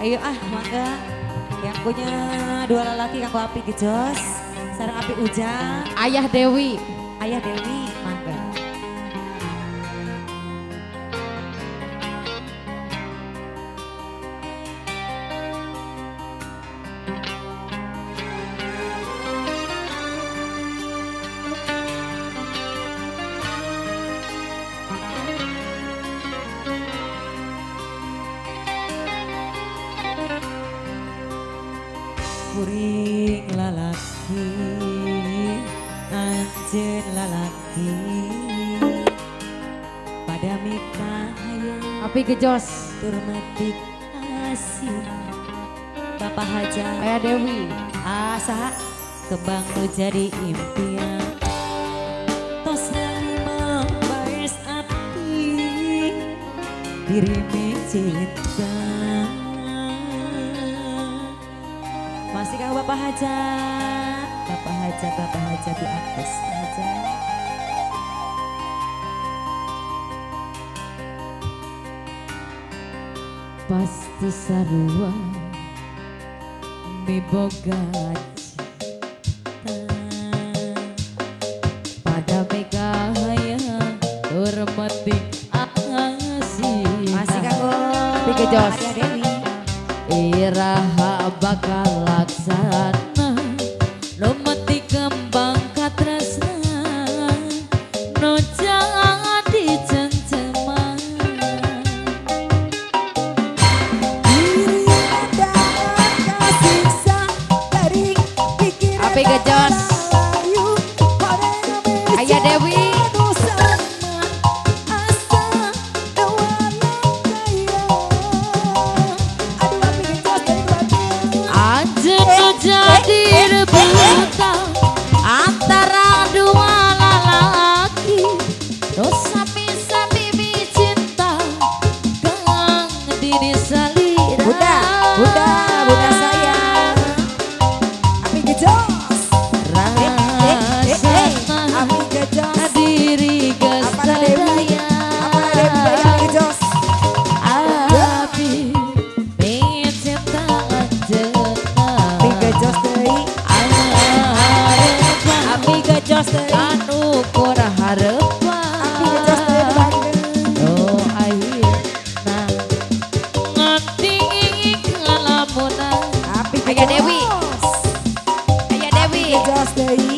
Ayo ah mangga. Yang punya dua lelaki kanggo Api Gejos, sareng Api Ujang, Ayah Dewi. Ayah Dewi mangga. Kuring lalaki, anjeun lalaki, pada mikahayang Api Gejos, tur metik asih. Bapak Haja, Ayah Dewi, asa kembang nu jadi impian. Tos lima baes ati diri cinta. Masih kau Bapak Hajat, Bapak Hajat, Bapak Hajat di atas Hajat. Pasti sarua miboga cinta pada megahaya tur metik asih. Masih kau Api Gejos. Ayah Dewi. Iraha bakal laksana no metik kembang katresna no jadi cenceman. Diri dan kasiksa dari pikiran Api Gejos. Ayah Dewi. Anjeun jadi rebutan antara dua lalaki, no sami-sami cinta kang diri salira. Bunda, bunda, bunda sayang. Api Gejos. Rasana Api Gejos. diri geus Apa Dewi? terdaya. Apa Dewi dari Api Gejos? Api cinta anjeunna. Api Gejos deui. Api Gejos deui. Anu kur harepan. Api Gejos deui bager. Oh ayeuna nganti ngalamunan. Api Ayah Gejos. Dewi. Ayah Dewi. Api Gejos deui.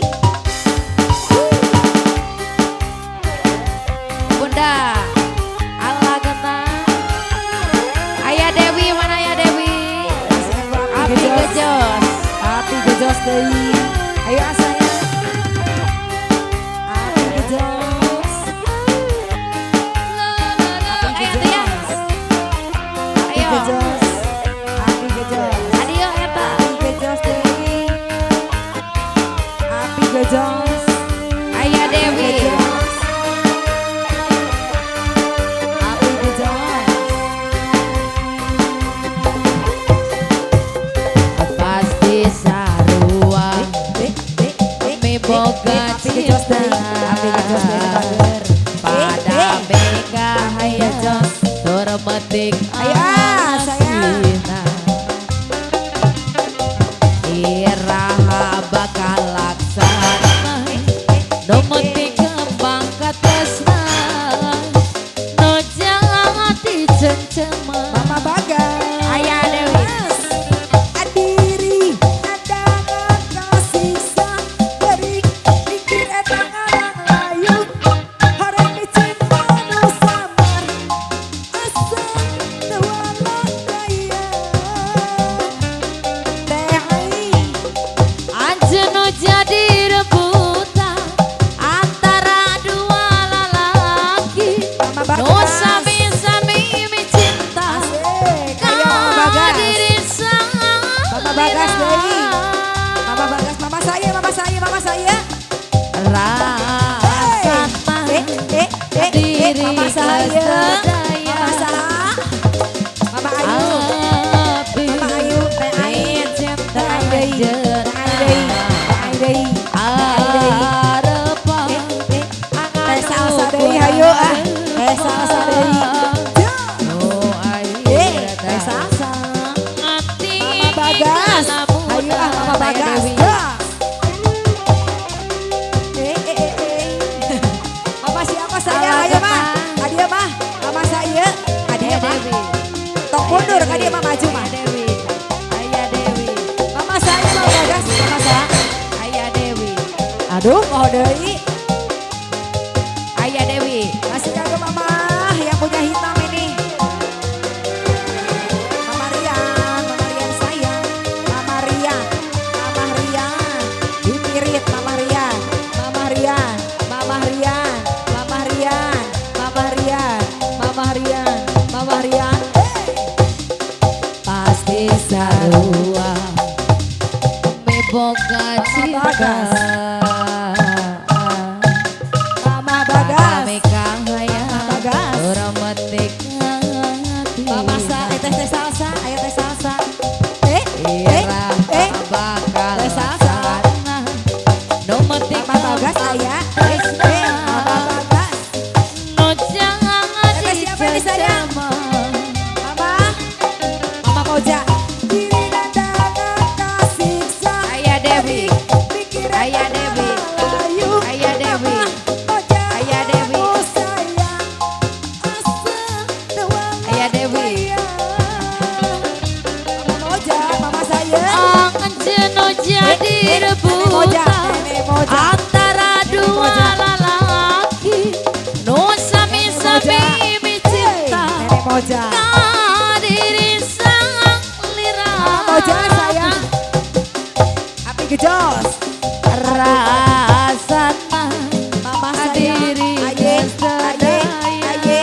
Bunda Allah gena. Ayah Dewi mana Ayah Dewi? Api Api Gejos. Gejos. Api Gejos deui. Ayo asaya. Api Gejos. Api Ayo tuh ya. Gejos. Api Ayo. Gejos. Api Gejos. Adio eta. Api Gejos deui. Api Gejos. Ayah Api Dewi. Gejos. Api Gejos. Pasti sarua miboga Api Gejos deui. Api Gejos deui bager. pada mega Gejos. tur metik Ayo, ah, sayang. asina. Iraha bakal laksana no metik kembang katresna no jadi cenceman. Mama Bagas. Ayah Dewi. Adiri adangan kasiksa beri pikir eta ngalang layu horeng micinta nu samar asa teu waladaya teh ai. Anjeun nu jadi rebutan antara dua lalaki Mama Bagas. no sami-sami cinta Asik. Ayo Mama Bagas. diri Mama Bagas deui. Mama Bagas, mama saya, mama saya, mama saya. rasana Eh, eh, eh, eh, diri mama saya. terdaya. Mama saya. Mama Ayu. Api Mama Ayu, Teh Ai. cinta Teh Ai deui. Teh Ai deui. Teh Ai deui. Teh Ai deui. arepa Eh, eh. Teh salsa deui hayu ah. Teh salsa deui. No Eh, teh akhirna salsa. Aduh, mau deui. Ayah Dewi. Masih kagum mama yang punya hitam ini. Mama Rian sayang. Mama Rian, Mama Rian. Dipirit Mama Rian, Mama Rian, Mama Rian, Mama Rian, Mama Rian, Mama Rian, Mama Rian. Hey! Pasti sarua meboga cinta. Mama Bagas. Mama Bagas. Mama sa, teh salsa, ayo teh salsa. Eh, eh, eh, teh salsa. Mama Bagas ayah, eh, eh, Mama Bagas. Teteh siapa ini sayang? Mama, Mama Koja. Diri dandanan kasiksa. Ayah Dewi. Pikiran Ayah Dewi. Melayu. Ayah Dewi. Mama Koja. Ayah Dewi. Oh sayang, asa doang Ayah Dewi. Mama Koja, Mama saya. Anjeun jadi rebutan antara dua lalaki nu sami-sami cinta. Nenek Moja. Kadiri sang lira. Mama Moja sayang. Api gejos. Rasana Mama sayang. Kadiri Aye, aye, aye,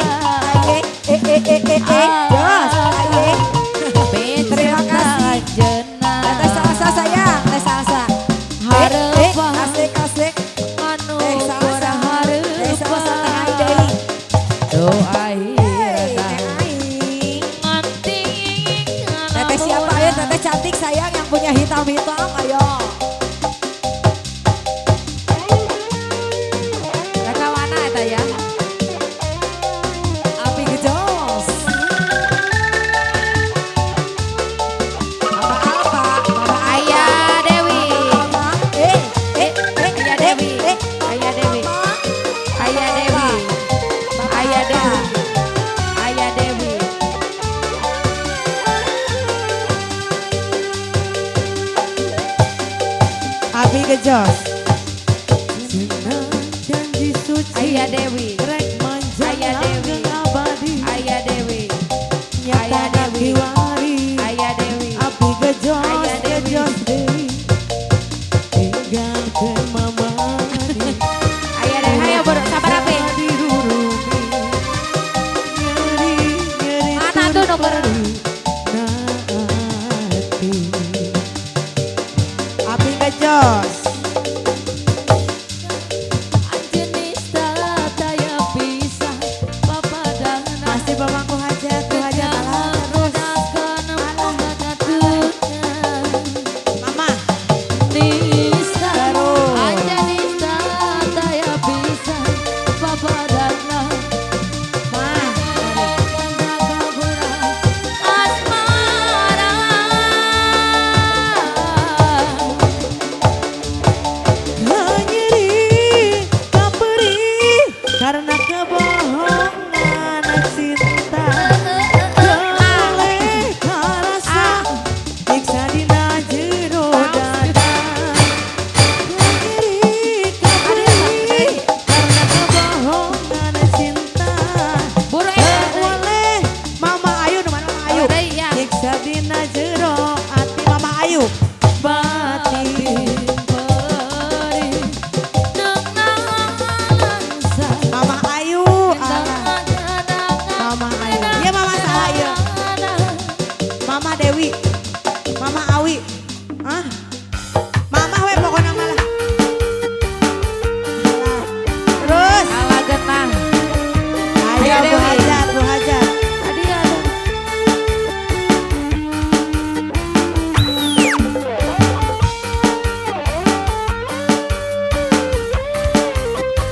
aye, eh, eh, eh, eh, eh, jos, aye. Terima kasih. Teteh salsa sayang, teh salsa. Eh, eh, asik, asik. Teh salsa, teh salsa, teh ai deui. Hey, teh ai. Teteh siapa? Ayo teteh cantik sayang yang punya hitam-hitam, ayo. Reka mana eta ya? Api gejos. Mama Alfa, Mama Ayah Dewi. Mama, eh, eh, eh, Ayah eh, Dewi. eh, Ayah Dewi. Mama, Ayah Dewi. Mama Ayah Alfa. Dewi. Ayah Dewi. Api gejos. Janji suci. Ayah Dewi. Rek manjang Ayah Dewi. langgeng abadi. Ayah Dewi. Nyata Ayah Dewi. nakiwari. Ayah Dewi. Api gejos Ayah Dewi. gejos deui. Tinggal ke mamani. Ayah Dewi. Ayo bro, sabar api. Jadi rurumi. Nyeri nyeri Mana tuh tur nomor? perih na hati. Api gejos. Masih bapakku hajat, ku hajat alah terus. Mama, Ma, nyeri kaperi karena kebohongan cinta. Boleh karasa nyiksa dina jero dada. Nyeri kaperi karena kebohongan cinta. Boleh Mama Ayu, nu mana Mama Ayu? Nyiksa dina jero ati Mama Ayu. Batin Mama Ayu, alah. Mama Ayu. Iya Mama saya. Mama Dewi. Mama Awi. Ah. Mama we pokoknya malah. Alah. Terus. Ayo Ayo, Bu Dewi. Hajat, Bu Hajat.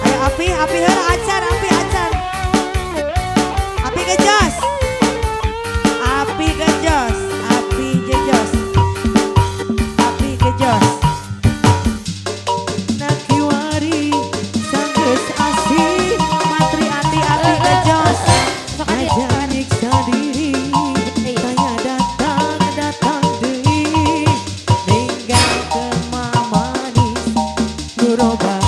Ayo api, api heula acan, api acan. Api gejos. Api gejos, api gejos. Api gejos. Nakiwari sanggeus asih matri ati api gejos. Aja nyiksa diri, tanya datang datang deui. Ninggalkeun mamanis, nu robah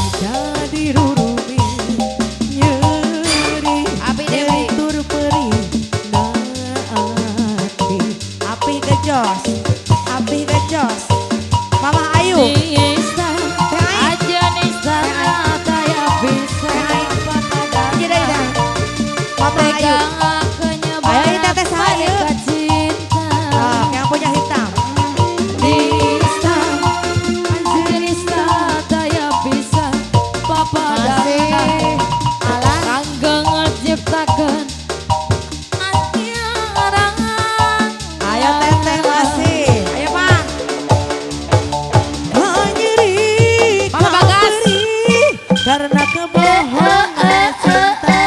Kabohongan cinta.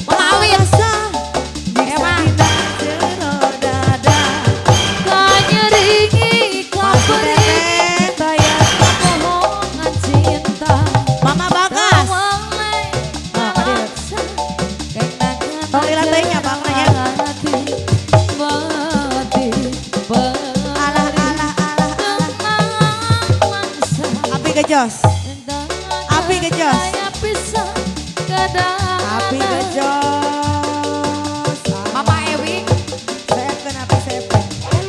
Mama Awit. Nyiksa dina jero dada. Kanyeringi Masuk kaperi teteh. Daya kebohongan cinta. Mama Bagas. Ah, hadir. Tong lila teuing nya, Bang, nanya. Alah alah alah alah. Api gejos. Api gejos. Api gejos. Mama Ewi. Seepkeun api, seepkeun.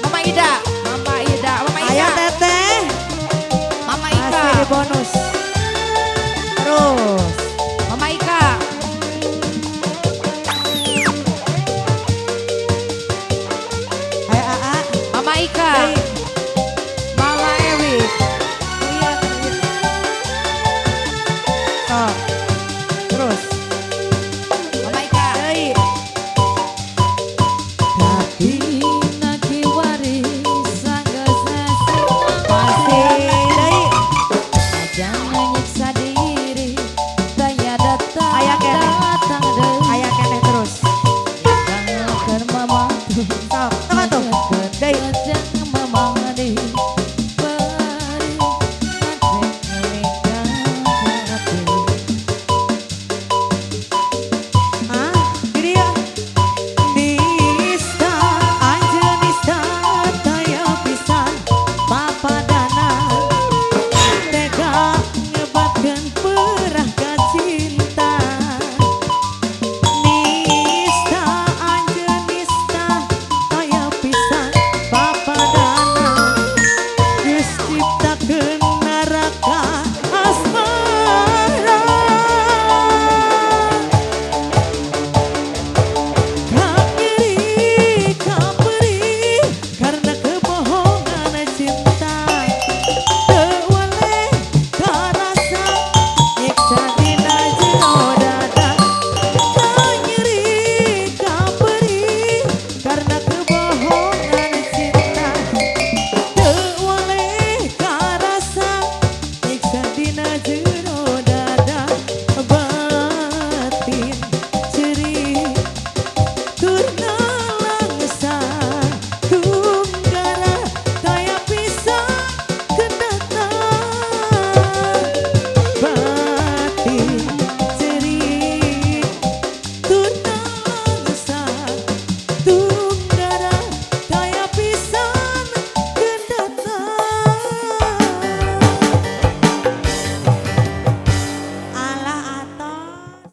Mama Ida. Mama Ida. Mama Ika. Ayo teteh. Mama Ika. Masih di bonus. Terus.